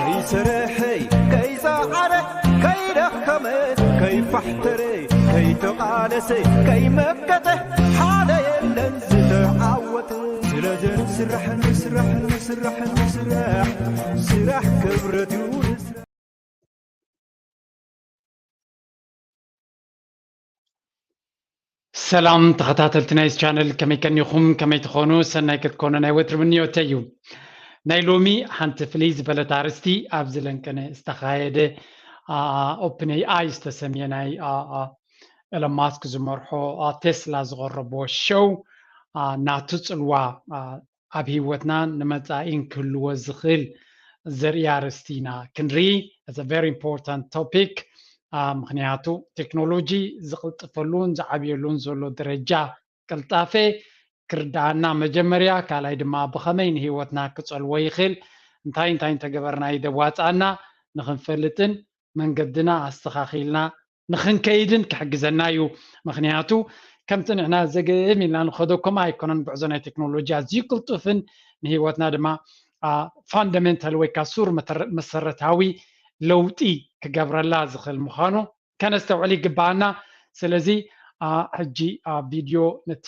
ከይሰርሐ፣ ከይጸዓረ፣ ከይደኸመ፣ ከይፋሕተረ፣ ከይተቓለሰ፣ ከይመከተ፣ ሓደ የለን ዝተዓወተ። ስለዚ ንስራሕ፣ ንስራሕ፣ ንስራሕ፣ ንስራሕ፣ ስራሕ ክብረት እዩ። ሰላም ተኸታተልቲ ናይዚ ቻነል፣ ከመይ ቀኒኹም? ከመይ ትኾኑ? ሰናይ ክትኮኑ ናይ ወትሪ ምንዮተይ እዩ። ናይ ሎሚ ሓንቲ ፍልይ ዝበለት ኣርእስቲ ኣብዚ ለንቀነ ዝተኻየደ ኦፕን ኤኣይ ዝተሰምየ ናይ ኤለን ማስክ ዝመርሖ ቴስላ ዝቐረቦ ሸው ናቱ ፅልዋ ኣብ ህይወትና ንመጻኢን ክህልዎ ዝኽእል ዘርኢ ኣርእስቲ ኢና ክንርኢ። It's a very important topic። ምክንያቱ ቴክኖሎጂ ዝቕልጥፈሉን ዝዓብየሉን ዘሎ ደረጃ ቅልጣፈ ክርዳኣና መጀመርያ፣ ካልኣይ ድማ ብኸመይ ንህይወትና ክጸልዎ ይኽእል፣ እንታይ እንታይ እንተገበርና እዩ ዘዋጽኣና ንኽንፈልጥን መንገድና ኣስተኻኺልና ንኽንከይድን ክሕግዘና እዩ። ምክንያቱ ከምቲ ንሕና ዘገም ኢልና ንኸዶ ከምኡ ኣይኮነን ጉዕዞ ናይ ቴክኖሎጂ ኣዝዩ ቅልጡፍን ንህይወትና ድማ ፋንዳሜንታል ወይ ከዓ ሱር መሰረታዊ ለውጢ ክገብረላ ዝኽእል ምዃኑ ከነስተውዕል ይግባኣና። ስለዚ ሕጂ ቪድዮ ነቲ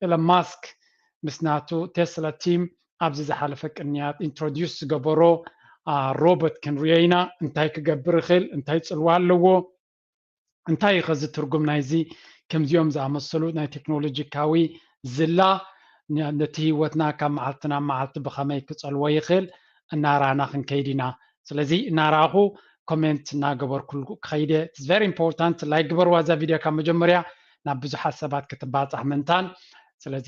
ኤለን ማስክ ምስ ናቱ ቴስላ ቲም ኣብዚ ዝሓለፈ ቅንያት ኢንትሮዲዩስ ዝገበሮ ሮቦት ክንሪኦ ኢና። እንታይ ክገብር ይኽእል? እንታይ ፅልዋ ኣለዎ? እንታይ እዩ ኸዚ ትርጉም ናይዚ ከምዚኦም ዝኣመሰሉ ናይ ቴክኖሎጂካዊ ዝላ ነቲ ህይወትና ካብ መዓልቲ ናብ መዓልቲ ብኸመይ ክፀልዎ ይኽእል እናራና ክንከይድ ኢና። ስለዚ እናራኹ ኮሜንት እናገበርኩ ክኸይደ very important ላይክ ግበርዋ እዛ ቪድዮ ካብ መጀመርያ ናብ ብዙሓት ሰባት ክትባፃሕ ምንታን። ስለዚ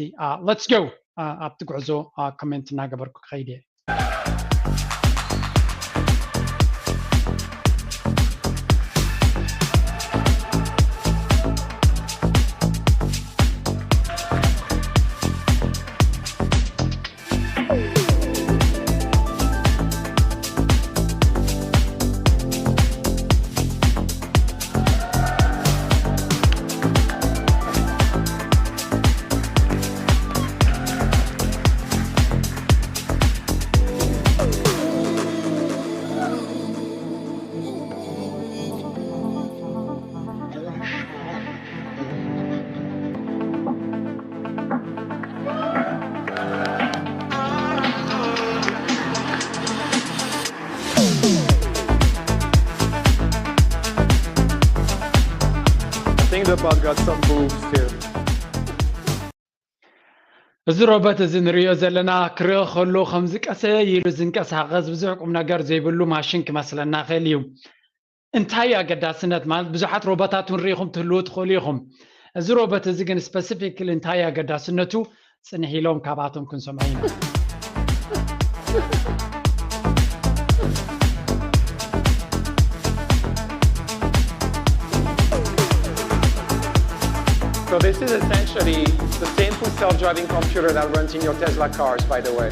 let's go ኣብቲ ጉዕዞ ኮሜንት እናገበርኩ ክኸይደ። I think the bot got some moves too. እዚ ሮበት እዚ ንሪኦ ዘለና ክሪኦ ከሎ ከምዚ ቀሰ ኢሉ ዝንቀሳቐስ ብዙሕ ቁም ነገር ዘይብሉ ማሽን ክመስለና ኽእል እዩ። እንታይ ኣገዳስነት ማለት ብዙሓት ሮቦታት እውን ርኢኹም ትህልዉ ትኽእሉ ኢኹም። እዚ ሮበት እዚ ግን ስፐሲፊክሊ እንታይ ኣገዳስነቱ ፅንሕ ኢሎም ካብኣቶም ክንሰምዖ ኢና። So this is essentially the same full self-driving computer that runs in your Tesla cars, by the way.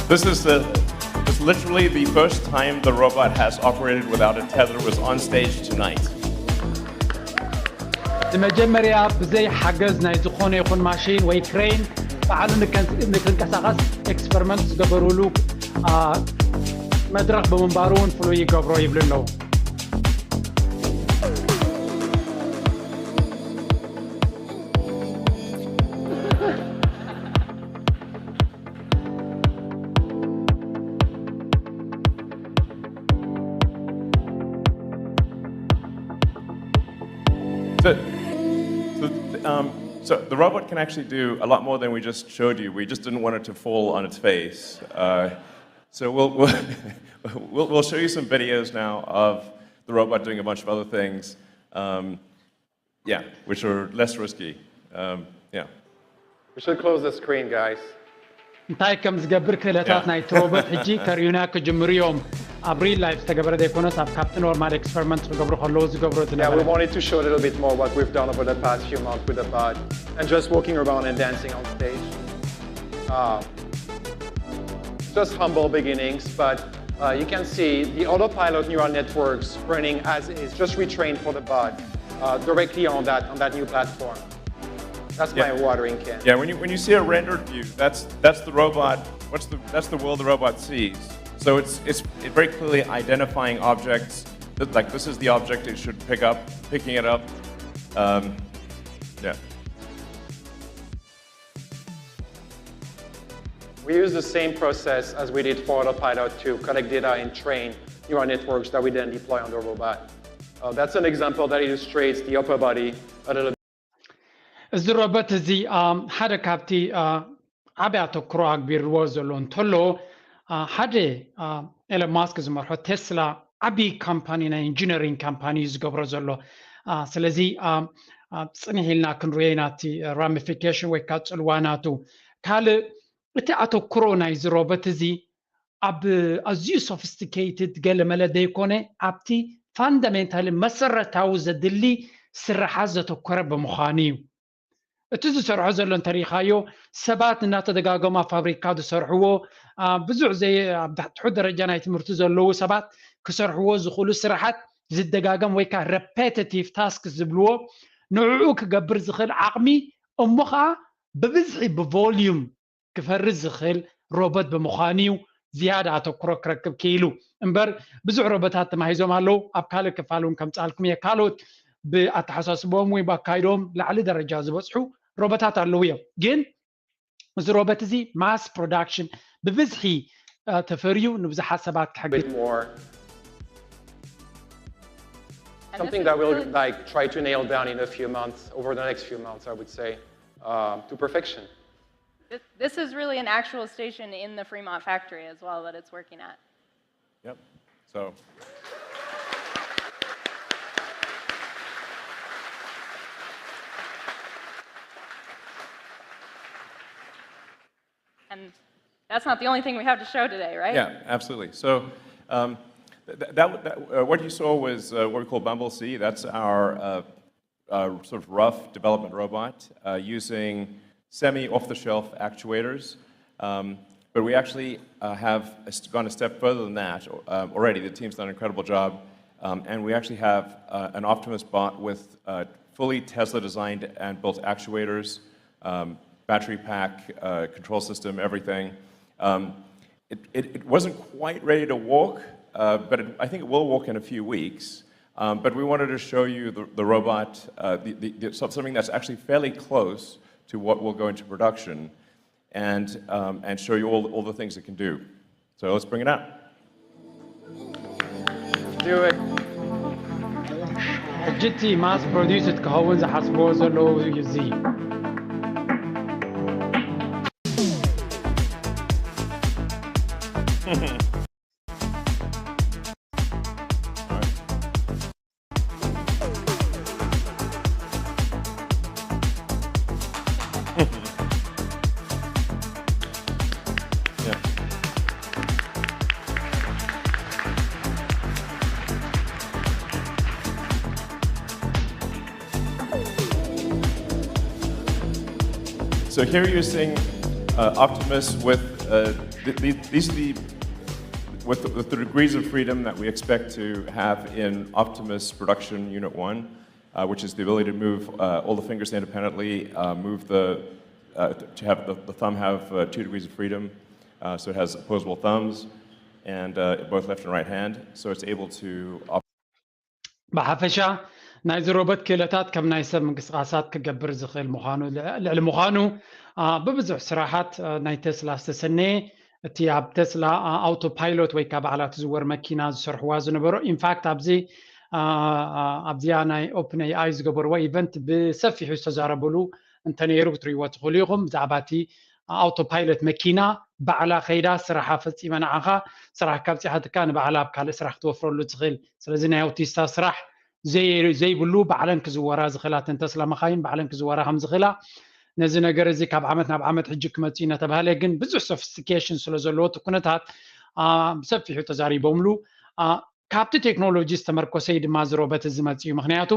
This is the it's literally the first time the robot has operated without a tether. It was on stage tonight. ንመጀመርያ ብዘይ ሓገዝ ናይ ዝኾነ ይኹን ማሽን ወይ ክሬን ባዕሉ ንክንቀሳቐስ ኤክስፐሪመንት ዝገበሩሉ መድረኽ ብምንባሩ እውን ፍሉይ ይገብሮ ይብሉ ኣለዉ። So, so, um, so the robot can actually do a lot more than we just showed you. We just didn't want it to fall on its face. Uh, so we'll, we'll, we'll, we'll show you some videos now of the robot doing a bunch of other things. Um, yeah, which are less risky. Um, yeah. We should close the screen, guys. እንታይ ከም ዝገብር ክእለታት ናይቲ ሮቦት ሕጂ ከርእዩና ክጅምሩ እዮም። ኣብ ሪል ላይፍ ዝተገበረ ዘይኮነስ ኣብ ካብቲ ኖርማል ኤክስፐሪመንት ክገብሩ ከለዉ ዝገብሮ ዝነበረ። We wanted to show a little bit more what we've done over the past few months with the bot and just walking around and dancing on stage. Uh, just humble beginnings, but uh, you can see the autopilot neural networks running as is, just retrained for the bot uh, directly on that on that new platform. That's my watering can. Yeah, when you when you see a rendered view, that's that's the robot. What's the that's the world the robot sees. So it's it's very clearly identifying objects. That, like, this is the object it should pick up, picking it up. Um, yeah. We use the same process as we did for Autopilot to collect data and train neural networks that we then deploy on the robot. Uh, that's an example that illustrates the upper body a little bit. እዚ ሮበት እዚ ሓደ ካብቲ ዓብይ ኣተኩሮ ኣግቢርዎ ዘሎ እንተሎ ሓደ ኤለን ማስክ ዝመርሖ ቴስላ ዓብይ ካምፓኒ ናይ ኢንጂነሪንግ ካምፓኒ እዩ ዝገብሮ ዘሎ። ስለዚ ፅንሕ ኢልና ክንሪኦ ኢና እቲ ራሚፊኬሽን ወይ ከዓ ፅልዋ ናቱ። ካልእ እቲ ኣተኩሮ ናይዚ ሮበት እዚ ኣብ ኣዝዩ ሶፊስቲኬትድ ገለመለ ዘይኮነ ኣብቲ ፋንዳሜንታሊ መሰረታዊ ዘድሊ ስራሓት ዘተኮረ ብምዃኑ እዩ። እቲ ዝሰርሖ ዘሎ እንተሪኢኻዮ ሰባት እናተደጋገሙ ኣብ ፋብሪካ ዝሰርሕዎ ብዙሕ ዘይ ኣብ ትሑት ደረጃ ናይ ትምህርቲ ዘለዉ ሰባት ክሰርሕዎ ዝኽእሉ ስራሓት ዝደጋገም ወይ ከዓ ረፔቲቲቭ ታስክ ዝብልዎ ንዕኡ ክገብር ዝኽእል ዓቕሚ እሞ ከዓ ብብዝሒ ብቮልዩም ክፈሪ ዝኽእል ሮቦት ብምዃኑ እዩ ዝያዳ ኣተኩሮ ክረክብ ክኢሉ። እምበር ብዙሕ ሮቦታት ተማሂዞም ኣለዉ። ኣብ ካልእ ክፋል እውን ከምፅኣልኩም እየ። ካልኦት ብኣተሓሳስቦም ወይ ብኣካይዶም ላዕሊ ደረጃ ዝበፅሑ ሮቦታት ኣለዉ እዮም። ግን እዚ ሮቦት እዚ ማስ ፕሮዳክሽን ብብዝሒ ተፈርዩ ንብዙሓት ሰባት ክሕግዝ bit more. And Something this that is we'll really- like try to nail down in a few months, over the next few months, I would say, um, to perfection. This- This is really an actual station in the Fremont factory as well that it's working at. Yep. So. And that's not the only thing we have to show today, right? Yeah, absolutely. So um, th- th- that, that uh, what you saw was uh, what we call Bumble C. That's our uh, uh, sort of rough development robot uh, using semi-off-the-shelf actuators. Um, but we actually uh, have a st- gone a step further than that um, already. The team's done an incredible job. Um, and we actually have uh, an Optimus bot with uh, fully Tesla designed and built actuators, um, battery pack, uh, control system, everything. Um, it, it, it wasn't quite ready to walk, uh, but it, I think it will walk in a few weeks. Um, but we wanted to show you the, the robot, uh, the, the, the, some- something that's actually fairly close to what will go into production, and, um, and show you all, all the things it can do. So let's bring it out. Do it. ሕጂ እቲ ማስ ፕሮዲስድ ክኸውን ዝሓስብዎ ዘለዉ እዩ እዚ። So here you're seeing uh, Optimus with uh, th- these, these are the with, the- with the degrees of freedom that we expect to have in Optimus Production Unit One, uh, which is the ability to move uh, all the fingers independently, uh, move the uh, to have the, the thumb have uh, two degrees of freedom, uh, so it has opposable thumbs, and uh, both left and right hand, so it's able to op- ብሓፈሻ ናይዚ ሮቦት ክእለታት ከም ናይ ሰብ ምንቅስቃሳት ክገብር ዝኽእል ምዃኑ ልዕሊ ምዃኑ ብብዙሕ ስራሓት ናይ ቴስላ ዝተሰነየ እቲ ኣብ ቴስላ ኣውቶ ፓይሎት ወይ ከዓ ባዕላ ትዝወር መኪና ዝሰርሕዋ ዝነበሩ ኢንፋክት ኣብዚ ኣብዚኣ ናይ ኦፕን ኤኣይ ዝገበርዎ ኢቨንት ብሰፊሑ ዝተዛረበሉ እንተነይሩ ክትርእይዎ ትኽእሉ ኢኹም ብዛዕባ እቲ ኣውቶ ፓይለት መኪና ባዕላ ከይዳ ስራሓ ፈፂመ ንዓኻ ስራሕ ካብ ፅሓትካ ንባዕላ ኣብ ካልእ ስራሕ ክትወፍረሉ ትኽእል ስለዚ ናይ ኣውቲስታ ስራሕ ዘይብሉ ባዕለን ክዝወራ ዝኽእላ ተን ተስላ መኻይን ባዕለን ክዝወራ ከም ዝኽእላ ነዚ ነገር እዚ ካብ ዓመት ናብ ዓመት ሕጂ ክመፅእ እናተባሃለ ግን ብዙሕ ሶፊስቲኬሽን ስለ ዘለዎ እቲ ኩነታት ብሰፊሑ ተዛሪቦምሉ ካብቲ ቴክኖሎጂ ዝተመርኮሰ እዩ ድማ ዝሮበት እዚ መፅኡ ምክንያቱ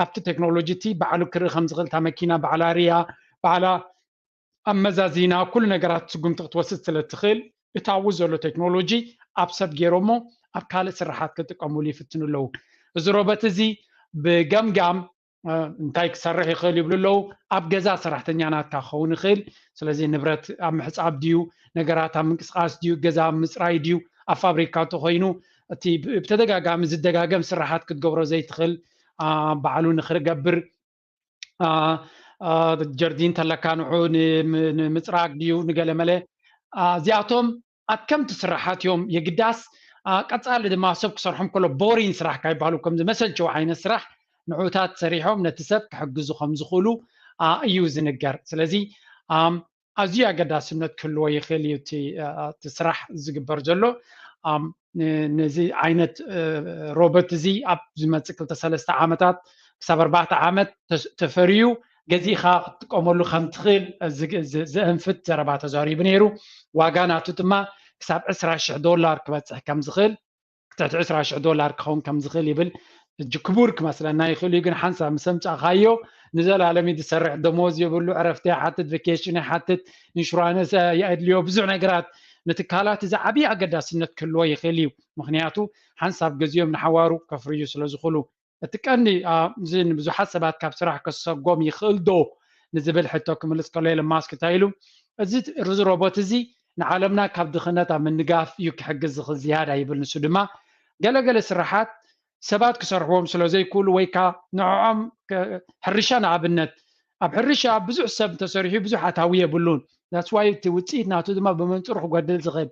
ኣብቲ ቴክኖሎጂ እቲ ባዕሉ ክርኢ ከም ዝኽእል እታ መኪና ባዕላ ርያ ባዕላ ኣመዛዚና ኩሉ ነገራት ስጉምቲ ክትወስድ ስለ ትኽእል እታዊ ዘሎ ቴክኖሎጂ ኣብ ሰብ ገይሮሞ ኣብ ካልእ ስራሓት ክጥቀሙሉ ይፍትኑ ኣለዉ እዚ ሮበት እዚ ብገምጋም እንታይ ክሰርሕ ይኽእል ይብሉ ኣለዉ። ኣብ ገዛ ሰራሕተኛ ናትካ ክኸውን ይኽእል። ስለዚ ንብረት ኣብ ምሕፃብ ድዩ፣ ነገራት ኣብ ምንቅስቃስ ድዩ፣ ገዛ ኣብ ምፅራይ ድዩ፣ ኣብ ፋብሪካ እንተኮይኑ እቲ ብተደጋጋሚ ዝደጋገም ስራሓት ክትገብሮ ዘይትኽእል ባዕሉ ንክገብር ጀርዲን ተለካ ንዑ ንምፅራግ ድዩ ንገለመለ እዚኣቶም ኣድከምቲ ስራሓት እዮም። የግዳስ ቀፃሊ ድማ ሰብ ክሰርሖም ከሎ ቦሪን ስራሕ ካይባሉ ከምዚ መሰልቸው ዓይነት ስራሕ ንዑታት ሰሪሖም ነቲ ሰብ ክሕግዙ ከም ዝኽእሉ እዩ ዝንገር። ስለዚ ኣዝዩ ኣገዳስነት ክህልዎ ይኽእል እዩ እቲ ስራሕ ዝግበር ዘሎ። ነዚ ዓይነት ሮቦት እዚ ኣብ ዝመፅእ ክልተ ሰለስተ ዓመታት ክሳብ ኣርባዕተ ዓመት ተፈርዩ ገዚእኻ ክትጥቀመሉ ከም ትኽእል ዘእንፍት ዘረባ ተዛሪቡ ነይሩ። ዋጋ ናቱ ድማ ክሳብ ዕስራ ሽሕ ዶላር ክበፅሕ ከም ዝኽእል ትሕቲ ዕስራ ሽሕ ዶላር ክኸውን ከም ዝኽእል ይብል። ሕጂ ክቡር ክመስለና ይኽእል እዩ፣ ግን ሓንሳብ ምስ ኣምጻእኻዮ ንዘላለም እዩ ዝሰርሕ። ደሞዝ የብሉ፣ ዕረፍቲ ይሓትት፣ ቨኬሽን ይሓትት፣ ኢንሹራንስ የድልዮ፣ ብዙሕ ነገራት። ንትካላት እዚ ዓብዪ ኣገዳስነት ክህልዎ ይኽእል እዩ። ምኽንያቱ ሓንሳብ ገዚኦም ንሓዋሩ ከፍርዩ ስለ ዝኽእሉ። እቲ ቀንዲ እዚ ንብዙሓት ሰባት ካብ ስራሕ ከሰጎም ይኽእል ዶ ንዝብል ሕቶ ክምልስ ከሎ ኤለን ማስክ እንታይ ኢሉ? እዚ ርዚ ሮቦት እዚ ንዓለምና ካብ ድኽነት ኣብ ምንጋፍ እዩ ክሕግዝ ዝኽእል ዝያዳ ይብል። ንሱ ድማ ገለገለ ስራሓት ሰባት ክሰርሕዎም ስለ ዘይክእሉ ወይ ከዓ ንዕኦም ሕርሻ ንኣብነት ኣብ ሕርሻ ብዙሕ ሰብ እንተሰሪሑ ብዙሕ ኣታዊ የብሉን። ዳትስ ዋይ እቲ ውፅኢት ናቱ ድማ ብመንፅሩ ክጎድል ዝኽእል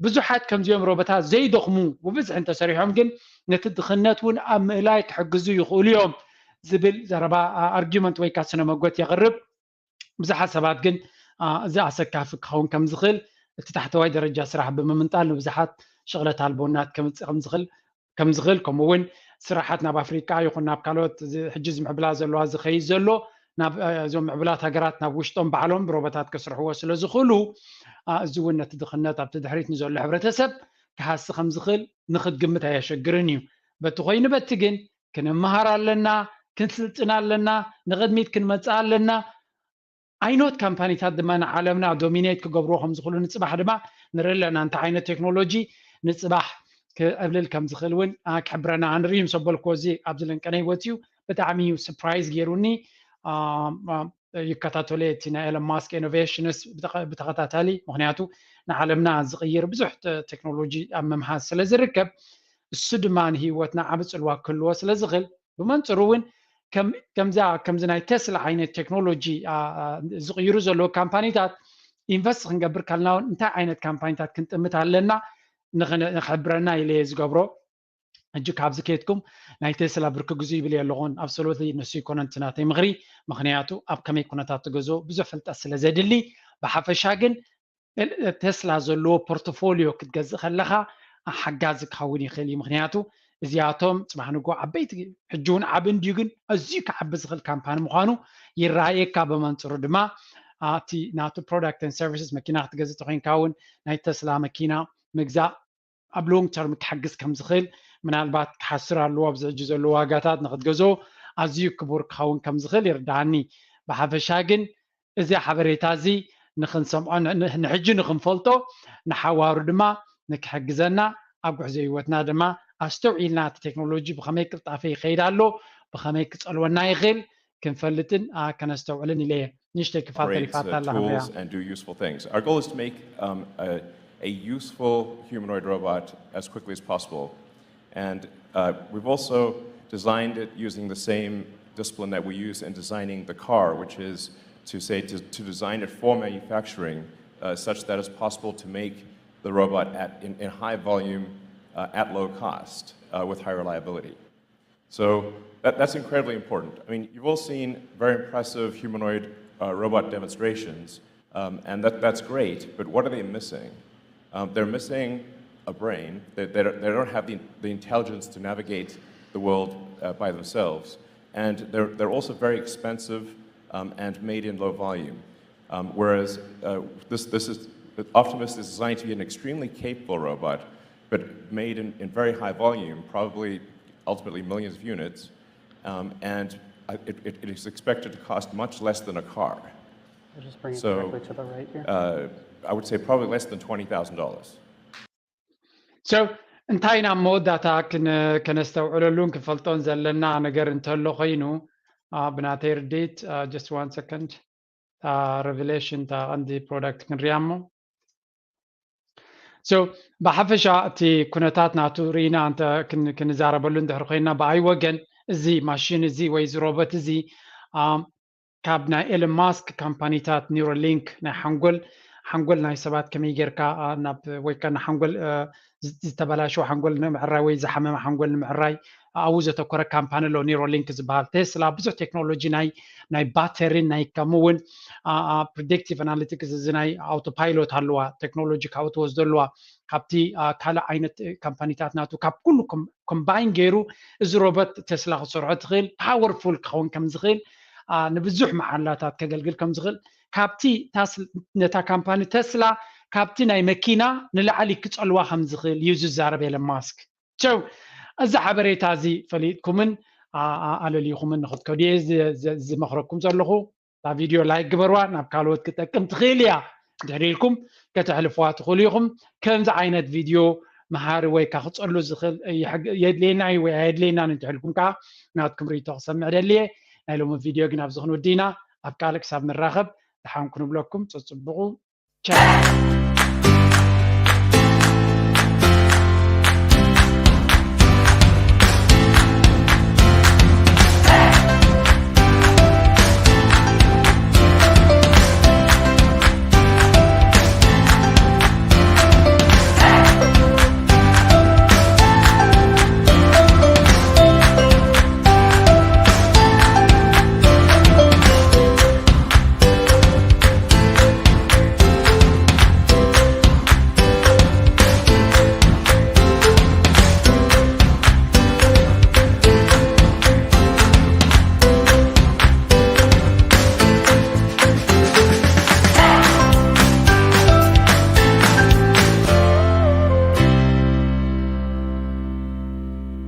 ብዙሓት ከምዚኦም ሮቦታት ዘይደኽሙ ብብዝሒ እንተሰሪሖም ግን ነቲ ድኽነት እውን ኣብ ምእላይ ክሕግዙ ይኽእሉ እዮም ዝብል ዘረባ ኣርጊመንት ወይ ከዓ ስነ መጎት የቕርብ። ብዙሓት ሰባት ግን እዚ ኣሰካፊ ክኸውን ከም ዝኽእል እቲ ታሕተዋይ ደረጃ ስራሕ ብምምንጣል ንብዙሓት ሽቕለት ኣልቦነት ከምፅእ ከም ዝኽእል ከም ዝኽእል ከምኡ እውን ስራሓት ናብ ኣፍሪቃ ይኹን ናብ ካልኦት ሕጂ እዚ ምዕብላ ዘለዋ ዝኸይድ ዘሎ እዞም ምዕብላት ሃገራት ናብ ውሽጦም ባዕሎም ብሮቦታት ከስርሕዎ ስለ ዝኽእሉ እዚ እውን ነቲ ድኽነት ኣብቲ ድሕሪት ንዘሎ ሕብረተሰብ ክሃሲ ከም ዝኽእል ንክትግምት ኣየሸግርን እዩ። በቲ ኮይኑ በቲ ግን ክንመሃር ኣለና፣ ክንስልጥን ኣለና፣ ንቕድሚት ክንመፅእ ኣለና። ኣይኖት ካምፓኒታት ድማ ንዓለምና ዶሚኔት ክገብርዎ ከም ዝኽእሉ ንፅባሕ ድማ ንርኢ ኣለና። እንታይ ዓይነት ቴክኖሎጂ ንፅባሕ ክዕብልል ከም ዝኽእል እውን ክሕብረና ንርኢ ምስ ኣበልክዎ እዚ ኣብዚ ለንቀነ ህይወት እዩ ብጣዕሚ እዩ ስፕራይዝ ገይሩኒ። ይከታተሎ እቲ ናይ ኤለን ማስክ ኢኖቬሽንስ ብተኸታታሊ ምክንያቱ ንዓለምና ዝቕይር ብዙሕ ቴክኖሎጂ ኣብ ምምሃዝ ስለ ዝርከብ እሱ ድማ ንህይወትና ዓብ ፅልዋ ክህልዎ ስለ ዝኽእል ብመንፅሩ እውን ከምዛ ከምዚ ናይ ቴስላ ዓይነት ቴክኖሎጂ ዝቕይሩ ዘለዉ ካምፓኒታት ኢንቨስት ክንገብር ከለና እውን እንታይ ዓይነት ካምፓኒታት ክንጥምት ኣለና ንክሕብረና ኢለ ዝገብሮ። ሕጂ ካብዚ ከየትኩም ናይ ቴስላ ብርኪ ግዙ ይብል ኣለኹን ኣብሶሉት ንሱ ይኮነ እቲ ናተይ ምኽሪ። ምክንያቱ ኣብ ከመይ ኩነታት ትገዝኦ ብዙሕ ፍልጠት ስለ ዘድሊ ብሓፈሻ ግን ቴስላ ዘለዎ ፖርቶፎሊዮ ክትገዝእ ከለኻ ሓጋዚ ክኸውን ይኽእል እዩ። ምክንያቱ እዚኣቶም ፅባሕ ንጎ ዓበይቲ ሕጂ እውን ዓብ እንድዩ ግን ኣዝዩ ክዓቢ ዝኽእል ካምፓኒ ምዃኑ ይረኣየካ። ብመንፅሩ ድማ ኣብቲ ናቱ ፕሮዳክት ን ሰርቪስስ መኪና ክትገዝእ ተኮይንካ እውን ናይ ቴስላ መኪና ምግዛእ ኣብ ሎንግ ተርም ክሕግዝ ከም ዝኽእል ምናልባት ክሓስር ኣለዎ ኣብዚ ሕጂ ዘሎ ዋጋታት ንክትገዝኦ ኣዝዩ ክቡር ክኸውን ከም ዝኽእል ይርድኣኒ። ብሓፈሻ ግን እዚ ሓበሬታ እዚ ንክንሰምዖ ንሕጂ ንክንፈልጦ ንሓዋሩ ድማ ንክሕግዘና ኣብ ጉዕዞ ህይወትና ድማ ኣስተውዒልና እቲ ቴክኖሎጂ ብኸመይ ቅልጣፈ ይኸይድ ኣሎ ብኸመይ ክፀልወና ይኽእል ክንፈልጥን ከነስተውዕልን ኢለ እየ። ንእሽተይ ክፋል ተሪፋታ ኣላ ክንሪኣ። And do useful things. Our goal is to make um, a, a useful humanoid robot as quickly as possible. And uh, we've also designed it using the same discipline that we use in designing the car, which is to say to, to design it for manufacturing uh, such that it's possible to make the robot at, in, in high volume uh, at low cost uh, with high reliability. So that, that's incredibly important. I mean, you've all seen very impressive humanoid uh, robot demonstrations, um, and that, that's great, but what are they missing? Um, they're missing a brain. They, they, don't, they don't have the, the intelligence to navigate the world uh, by themselves. And they're, they're also very expensive um, and made in low volume. Um, whereas uh, this, this is, Optimus is designed to be an extremely capable robot, but made in, in very high volume, probably ultimately millions of units, um, and it, it, it is expected to cost much less than a car. I'll just bring it so, directly to the right here. Uh, I would say probably less than twenty thousand dollars. So እንታይ ናብ መወዳእታ ከነስተውዕለሉን ክንፈልጦን ዘለና ነገር እንተሎ ኮይኑ ብናተይ ርድኢት just one second revelation እታ ቀንዲ product ክንሪኣ እሞ so ብሓፈሻ እቲ ኩነታት ናቱ ርኢና እንተ ክንዛረበሉ እንድሕር ኮይና ብኣይ ወገን እዚ ማሽን እዚ ወይ እዚ ሮቦት እዚ ካብ ናይ ኤለን ማስክ ካምፓኒታት ኒውሮሊንክ ናይ ሓንጎል ሓንጎል ናይ ሰባት ከመይ ጌርካ ናብ ወይ ከዓ ሓንጎል ዝተበላሸወ ሓንጎል ንምዕራይ ወይ ዝሓመመ ሓንጎል ንምዕራይ ኣብኡ ዘተኮረ ካምፓኒ ኣሎ ኒውሮሊንክ ዝበሃል ቴስላ ብዙሕ ቴክኖሎጂ ናይ ናይ ባተሪን ናይ ከምኡ እውን predictive analytics እዚ ናይ autopilot ኣለዋ ቴክኖሎጂ ካብኡ ትወስዶ ኣለዋ ካብቲ ካልእ ዓይነት ካምፓኒታት ናቱ ካብ ኩሉ combine ገይሩ እዚ ሮቦት ቴስላ ክሰርሖ ትኽእል powerful ክኸውን ከም ዝኽእል ንብዙሕ መዓላታት ከገልግል ከም ዝኽእል ካብቲ ነታ ካምፓኒ ቴስላ ካብቲ ናይ መኪና ንላዕሊ ክፀልዋ ከም ዝኽእል እዩ ዝዛረብ ኤለን ማስክ ቸው እዚ ሓበሬታ እዚ ፈሊጥኩምን ኣለልይኹምን ንኽትከዱ እየ ዝመኽረኩም ዘለኹ እታ ቪድዮ like ግበርዋ ናብ ካልኦት ክጠቅም ትኽእል እያ እንድሕር ኢልኩም ከተሕልፍዋ ትኽእሉ ኢኹም ከምዚ ዓይነት ቪድዮ መሃሪ ወይ ከዓ ክፀሉ ዝኽእል የድልየና እዩ ወይ ኣየድልየናን እንድሕር ኢልኩም ከዓ ናትኩም ርእይቶ ክሰምዕ ደልየ ናይ ሎሚ ቪድዮ ግን ኣብዚ ክንውዲ ኢና ኣብ ካልእ ክሳብ ንራኸብ ደሓን ክንብለኩም ፀፅብቑ ቻው